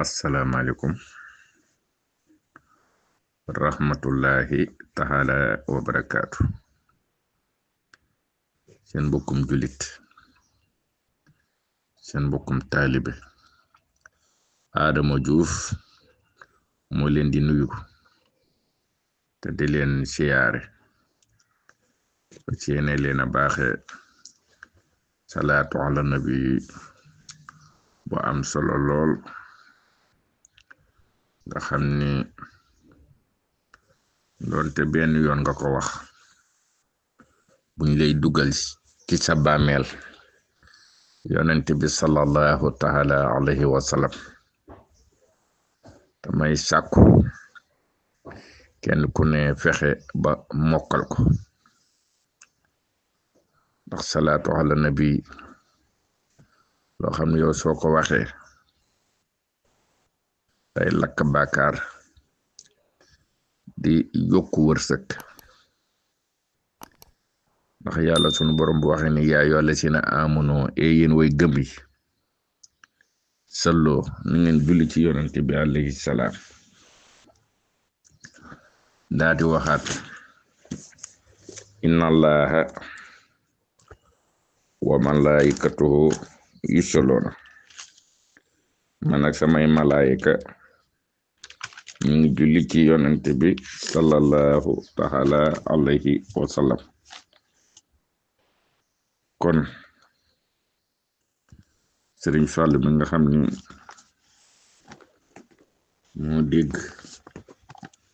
asalaamaaleykum rahmatullahi taala wa barakaatu seen mbokkum julit seen mbokkum taalibe Adama Diouf moo leen di nuyu te di leen siyaare ci yéene leen a baaxe salaatu ala nabi bu am solo lool nga xam ni doonte benn yoon nga ko wax buñ lay dugal ci sa bàmmeel yonent bi sallallahu taala alayhi wa sallam damay sàkku kenn ku ne fexe ba mokkal ko ndax salaatu ala nabi loo xam ne yow soo ko waxee day lakk bàkkaar di yokku wërsëg ndax yàlla sunu borom bu waxee ni yaa ayyuhal lazina aamanu yéen way gëm yi salloo ni ngeen julli ci yonent bi alayhi salaam daati waxaat inna allaha wa malaikatuhu yusalloona man ak samay malaayika ñu ngi julli ci yonent bi sallallahu taala alayhi wa sallam kon Sëriñ Fall mi nga xam ni moo dégg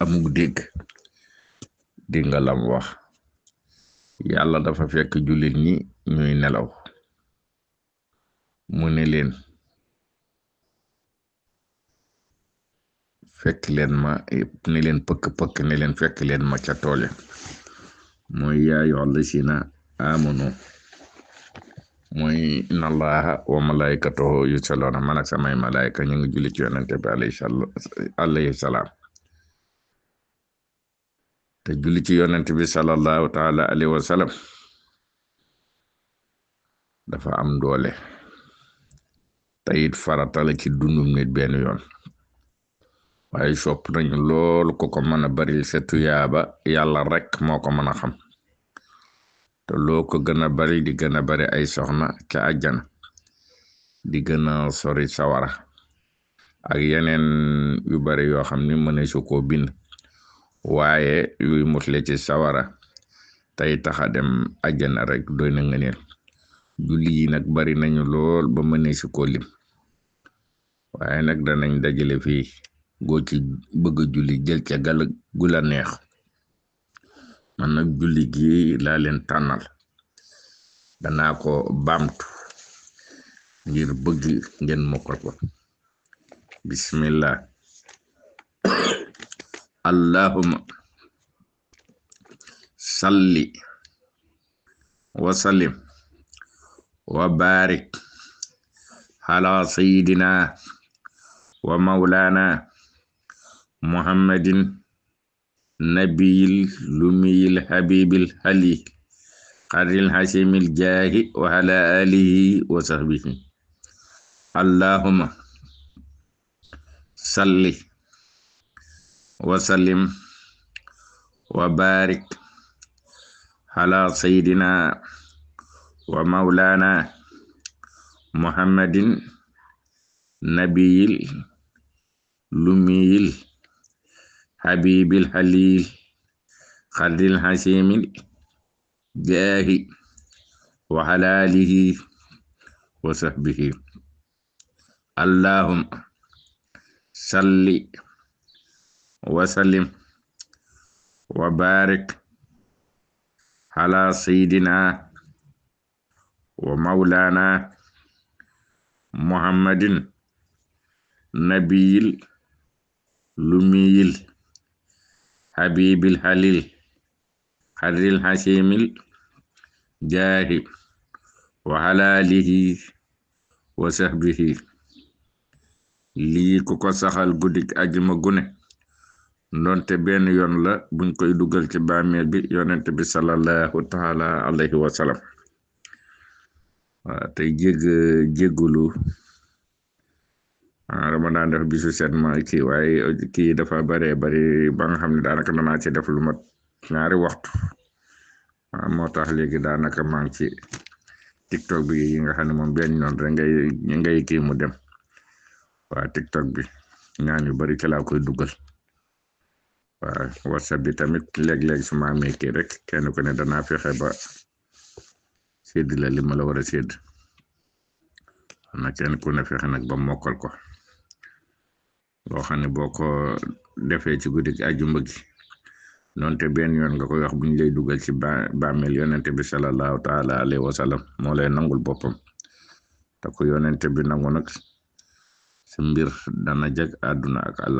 amug dégg nga lam wax yàlla dafa fekk jullit ñi ñuy nelaw mu ne leen fekk leen ma ne leen pëkk ne leen fekk leen ma ca toole mooy yaa ayyuhal lazina aamanu mooy inna allaha wa malaikatahu yusalluuna man ak samay malaayika ñu ngi julli ci yonente bi alayhi salaam te julli ci yonente bi sallallahu taala alayhi wa sallam dafa am doole te it farata la ci dundum nit benn yoon waaye sopp nañu lool ko mën a bari sa tuyaaba yàlla rek moo ko mën a xam te loo ko gën a bari di gën a bari ay soxna ca àjjana di gën a sori sawara ak yeneen yu bari yoo xam ni mëne su ko bind waaye yuy musle ci sawara tey taxa dem àjjana rek doy na ngëneel julli yi nag bari nañu lool ba mëne su ko lim waaye nag danañ dajale fii goo ci bëgg julli jël ca gu la neex man nag julli gi laa leen tànnal danaa ko baamtu ngir bëgg ngeen mokkal ko bismillah allahumma salli wa sallim wa barik ala sayyidina wa maulana muhammadin nabiyil lumiyil habibil hali qadril hasimil jaahi wa ala alihi wa sahbihi allahumma salli wa sallim wa barik ala sayyidina wa maulana muhammadin nabiyil lumiyil habibil halil qadril hasimil jaahi wa ala alihi wa sahbihi allahumma salli wa sallim wa barik ala sayyidina wa maulana muhammadin nabiyil lumiyil habibil halil qadril hasimil jaahi wa ala alihi wa sahbihi lii ku ko saxal guddik ajuma gune ndonte benn yoon la buñ koy dugal ci bàmmeel bi yonent bi sallallahu taala alayhi wa sallam tey jéggulu dama daan def bisu set ma kii waaye kii dafa bari ba nga xam ne daanaka danaa ci def lu mat ñaari waxtu. Moo tax léegi daanaka maa ngi ci TikTok bi yi nga xam ne moom benn yoon rek ngay kii mu dem. waa TikTok bi ñaan yu bari ci laa koy dugal. waa WhatsApp bi tamit léeg-léeg su ma amee kii rek kenn ku ne danaa fexe ba sédd la li ma la war a sédd. na kenn ku ne fexe nag ba mokkal ko. loo xam ne boo ko defee ci guddi gi àjjuma gi noonte benn yoon nga koy wax bu ñu lay dugal ci bàmmeel yonente bi sallallahu taala alayhi wa sallam moo lay nangul boppam te ko yonente bi nangu nag sa mbir dana jag àdduna ak àlla